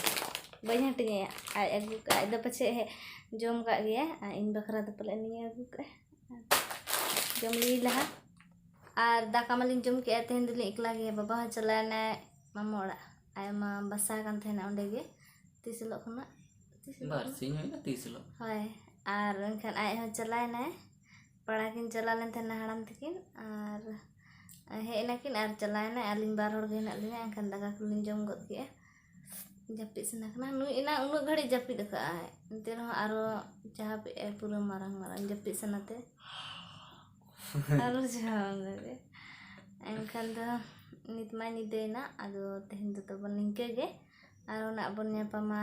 ᱵᱟᱹᱧ ᱦᱟᱹᱴᱤᱧ ᱟᱭᱟ, ᱟᱡ ᱟᱹᱜᱩ ᱠᱟᱜᱼᱟ᱾ ᱟᱡ ᱫᱚ ᱯᱟᱪᱮᱫ ᱦᱮ ᱡᱚᱢ ᱠᱟᱜ ᱜᱮᱭᱟ, ᱟᱨ ᱤᱧ ᱵᱟᱠᱷᱨᱟ ᱫᱚ ᱯᱟᱞᱮ ᱱᱤᱭᱟᱹ ᱟᱹᱜᱩ ᱠᱟᱜᱼᱟᱭ᱾ ᱡᱚᱢ ᱞᱮᱜᱮ ᱞᱟᱦᱟ᱾ ᱟᱨ ᱫᱟᱠᱟ ᱢᱟᱞᱤᱧ ᱡᱚᱢ ᱠᱮᱜᱼᱟ, ᱛᱮᱦᱮᱧ ᱫᱚᱞᱤᱧ ᱮᱠᱞᱟ ᱜᱮᱭᱟ᱾ ᱵᱟᱵᱟ ᱦᱚᱸ ᱪᱟᱞᱟᱣ ᱮᱱᱟᱭ ᱢᱟᱢᱟ ᱚᱲᱟᱜ, ᱟᱡ ᱢᱟ ᱵᱟᱥᱟ ᱠᱟᱱ ᱛᱟᱦᱮᱱᱟ ᱚᱸᱰᱮ ᱜᱮ ᱛᱤᱥ ᱦᱤᱞᱳᱜ ᱠᱷᱚᱱᱟᱜ᱾ ᱛᱤᱥ ᱦᱤᱞᱳᱜ ᱵᱟᱨ ᱠᱷᱚᱱᱟᱜ? ᱥᱤᱧ ᱦᱩᱭᱱᱟ, ᱛᱤᱥ ᱦᱤᱞᱳᱜ? ᱦᱳᱭ, ᱟᱨ ᱮᱱᱠᱷᱟᱱ ᱟᱡ ᱦᱚᱸ ᱪᱟᱞᱟᱣ ᱮᱱᱟᱭ, ᱯᱟᱲᱟ ᱠᱤᱱ ᱪᱟᱞᱟᱣ ᱞᱮᱱ ᱛᱟᱦᱮᱱᱟ ᱦᱟᱲᱟᱢ ᱛᱟᱹᱠᱤᱱ, ᱟᱨ ᱦᱮᱡ ᱮᱱᱟᱠᱤᱱ ᱟᱨ ᱪᱟᱞᱟᱣ ᱮᱱᱟᱭ᱾ ᱟᱹᱞᱤᱧ ᱵᱟᱨ ᱦᱚᱲ ᱜᱮ ᱦᱮᱱᱟᱜ ᱞᱤᱧᱟ, ᱮᱱᱠᱷᱟᱱ ᱫᱟᱠᱟ ᱠᱚᱞᱤᱧ ᱡᱚᱢ ᱜᱚᱫ ᱠᱮᱜᱼᱟ᱾ ᱡᱟᱹᱯᱤᱫ ᱥᱟᱱᱟ ᱠᱟᱱᱟ, ᱱᱩᱭ ᱮᱱᱟᱝ ᱩᱱᱟᱹᱜ ᱜᱷᱟᱹᱲᱤᱡ ᱡᱟᱹᱯᱤᱫ ᱟᱠᱟᱫᱼᱟᱭ, ᱮᱱᱛᱮ ᱨᱮᱦᱚᱸ ᱟᱨᱚ ᱪᱟᱦᱟᱯ ᱮᱫᱼᱟᱭ ᱯᱩᱨᱟᱹ ᱢᱟᱨᱟᱝ ᱢᱟᱨᱟᱝ ᱡᱟᱹᱯᱤᱫ ᱥᱟᱱᱟᱛᱮ᱾ ᱟᱨᱚ ᱪᱟᱦᱟᱯ ᱚᱱᱠᱟ ᱜᱮ᱾ ᱮᱱᱠᱷᱟᱱ ᱫᱚ ᱱᱤᱛ ᱢᱟ ᱧᱤᱫᱟᱹᱭᱮᱱᱟ, ᱟᱫᱚ ᱛᱮᱦᱮᱧ ᱫᱚ ᱛᱟᱵᱚᱱ ᱱᱤᱝᱠᱟᱹ ᱜᱮ, ᱟᱨᱚ ᱱᱟᱜ ᱵᱚᱱ ᱧᱟᱯᱟᱢᱟ᱾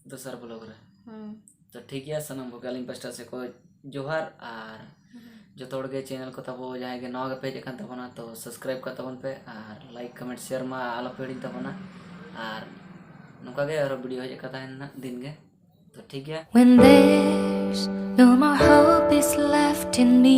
ᱫᱚᱥᱟᱨ vlog ᱨᱮ᱾ ᱦᱩᱸ᱾ ᱛᱚ ᱴᱷᱤᱠ ᱜᱮᱭᱟ, ᱥᱟᱱᱟᱢ ᱠᱚᱜᱮ ᱟᱹᱞᱤᱧ ᱯᱟᱥᱴᱟ ᱥᱮᱫ ᱠᱷᱚᱱ ᱡᱚᱦᱟᱨ, ᱟᱨ ᱡᱚᱛᱚ ᱦᱚᱲ ᱜᱮ channel ᱠᱚ ᱛᱟᱵᱚ ᱡᱟᱦᱟᱸᱭ ᱜᱮ ᱱᱟᱣᱟ ᱜᱮᱯᱮ ᱦᱮᱡ ᱟᱠᱟᱱ ᱛᱟᱵᱚᱱᱟ, ᱛᱚ subscribe ᱠᱟᱜ ᱛᱟᱵᱚᱱ ᱯᱮ, ᱟᱨ like, comment, share ᱢᱟ ᱟᱞᱚ ᱯᱮ ᱦᱤᱲᱤᱧ ᱛᱟᱵᱚᱱᱟ, ᱟᱨ ᱱᱚᱝᱠᱟ ᱜᱮ ᱟᱨᱚ video ᱦᱮᱡ ᱟᱠᱟ ᱛᱟᱦᱮᱱ ᱱᱟᱜ ᱫᱤᱱ ᱜᱮ᱾ ᱛᱚ ᱴᱷᱤᱠ ᱜᱮᱭᱟ᱾ When there's no more hope is left in me,